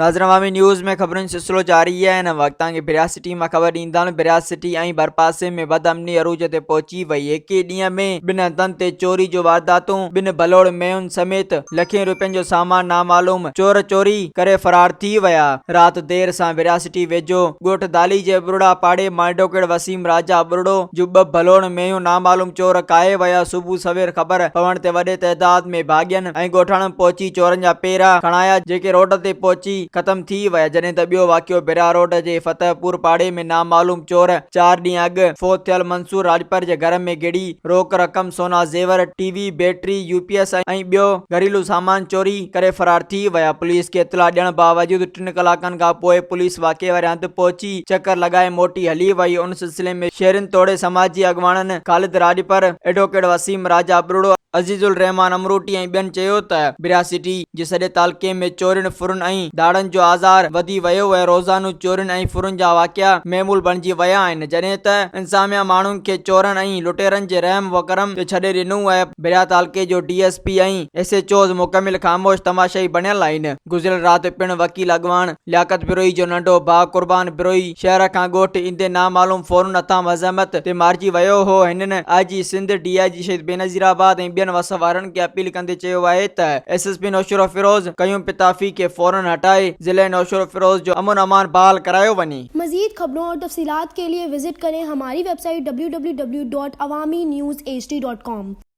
ناظرين عوامي نيوز ۾ خبرن جو سلسلو جاري آهي هن وقت توهان کي ڀريا سٽي مان خبر ڏيندا هلون ڀريا سٽي ۽ ڀرپاسي ۾ بدامني عروج تي پهچي وئي هڪ ئي ڏينهن ۾ ٻن هنڌن تي چوري جون وارداتون ٻن ڀلوڙ مينهن سميت لکين روپين جو سامان نامعلوم چور چوري ڪري فرار ٿي ويا رات دير سان ڀريا سٽي ويجهو ڳوٺ دالي جي ٻرڙا پاڙي مان ايڊووڪيٽ وسيم راجا ٻرڙو جون ٻه ڀلوڙ مينهيون نامعلوم چور ڪاهي ويا صبح سوير خبر پوڻ تي وڏي تعداد ۾ ڀاڳين ۽ ڳوٺاڻن پهچي چورن جا پيرا کڻايا جيڪي روڊ تي پهچي ختم ٿي ويا جڏهن ته ٻيو واقعو ڀيرا روڊ جي فتح پور پاڙي ۾ نامعلوم چور چار ڏينهن اڳ فوت ٿيل منصور راڄپر جي گهر ۾ گهڙي روڪ رقم سونا زيور T V battery U P S ۽ ٻيو گهريلو سامان چوري ڪري فرار ٿي ويا پوليس کي اطلاع ڏيڻ باوجود ٽن ڪلاڪن کان پوء پوليس واقعي واري هنڌ پهچي چڪر لڳائي موٽي هلي وئي ان سلسلي ۾ شهرين توڙي سماجي اڳواڻن خالد راڄپر ايڊووڪيٽ وسيم راجا ٻرڙو عزيز الرحمان امروٽي ۽ ٻين چيو ته ڀريا سٽي جي سڄي تعلقي ۾ چورين، ڦرن ۽ ڌاڙن جو آزار وڌي ويو ۽ روزانو چورين ۽ ڦرن جا واقعا معمول بڻجي ويا آهن جڏهن ته انتظاميا ماڻهن کي چورن ۽ لٽيرن جي رحم و ڪرم تي ڇڏي ڏنو ۽ ڀريا تعلقي جو D S P ۽ S H Os مڪمل خاموش تماشائي بڻيل آهن گذريل رات پڻ وڪيل اڳواڻ لياقت بروهي جو ننڍو ڀاء قربان بروهي شهر کان ڳوٺ ايندي نامعلوم ڦورن هٿان مزاحمت تي مارجي ويو هو هنن I G Sindh, D I G Shaheed Benazirabad ۽ ٻين وس وارن کي اپيل ڪندي چيو آهي ته S S P Naushahro Feroze Qayyum Pitafi کي فورن هٽائي ضلعي نوشهروفيروز جو امن امان بحال ڪرايو وڃي. مزيد خبرون اور تفصيلات کے لئے وزٽ ڪرين ھماري web site www.awamiNewsHD.com.